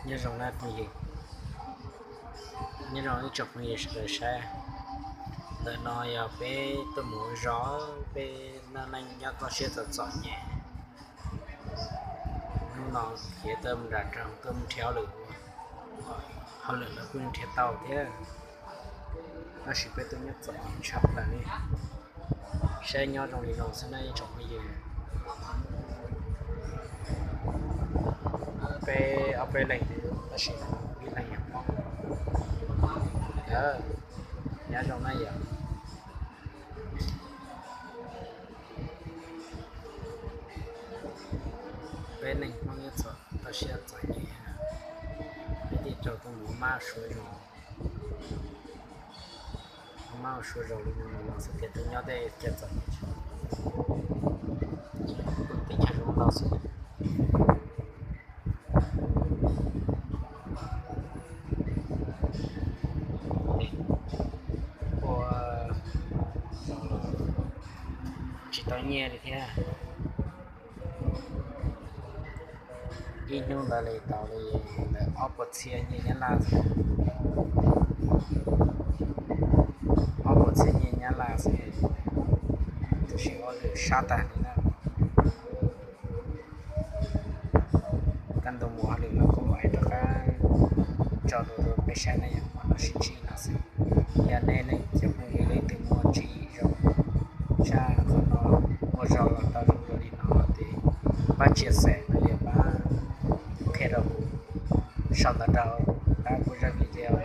Nyob zoo na phooj ywg, nyob zoo ib tsoom phooj ywg sawv daws saib. Ntawm no yog peb tuaj mus zov peb neej nyob toj siab txom txom nyem. Hnub no khiav tuaj mus nram roob tuaj mus nrhiav hauj lwm ua, hauj lwm lawv kuj nrhiav tau thiab, tab sis peb tuaj nyob txom nyem tshaj plaws li. Saib nyob zoo li no xwb na ib tsoom phooj ywg. Peb ob peb leeg, tab sis ib leeg yog Hmoob. Nyob zoo na yom. Peb neeg Hmoob nyob txom toj siab txom nyem, peb thiaj raug tuaj mus mab suav zos, mab suav zos li no mus no xwb tias tuaj nyob tej chaw txom nyem, teb chaws zoo no xwb. Ua tsis tau nyiaj li thiab. Ib hnub ntawd li tau li ntawm ob puas txhiab nyiaj Nyab Laj xwb, ob puas txhiab nyiaj Nyab Laj xwb, tab sis ua lwm sab tag li na. Kaj ntug mus hauj lwm no kuj mam rov qab tso dua rau peb saib na yom, no sib ntsib no xwb. Yog nej leej cov phooj ywg leej twg muaj ntsis zoo tshaj qhov no, muaj zog los tau zoo dua li no los ces pab share no yog pab qhia rau kuv, sau ntawv rau, pab kuv zaj video no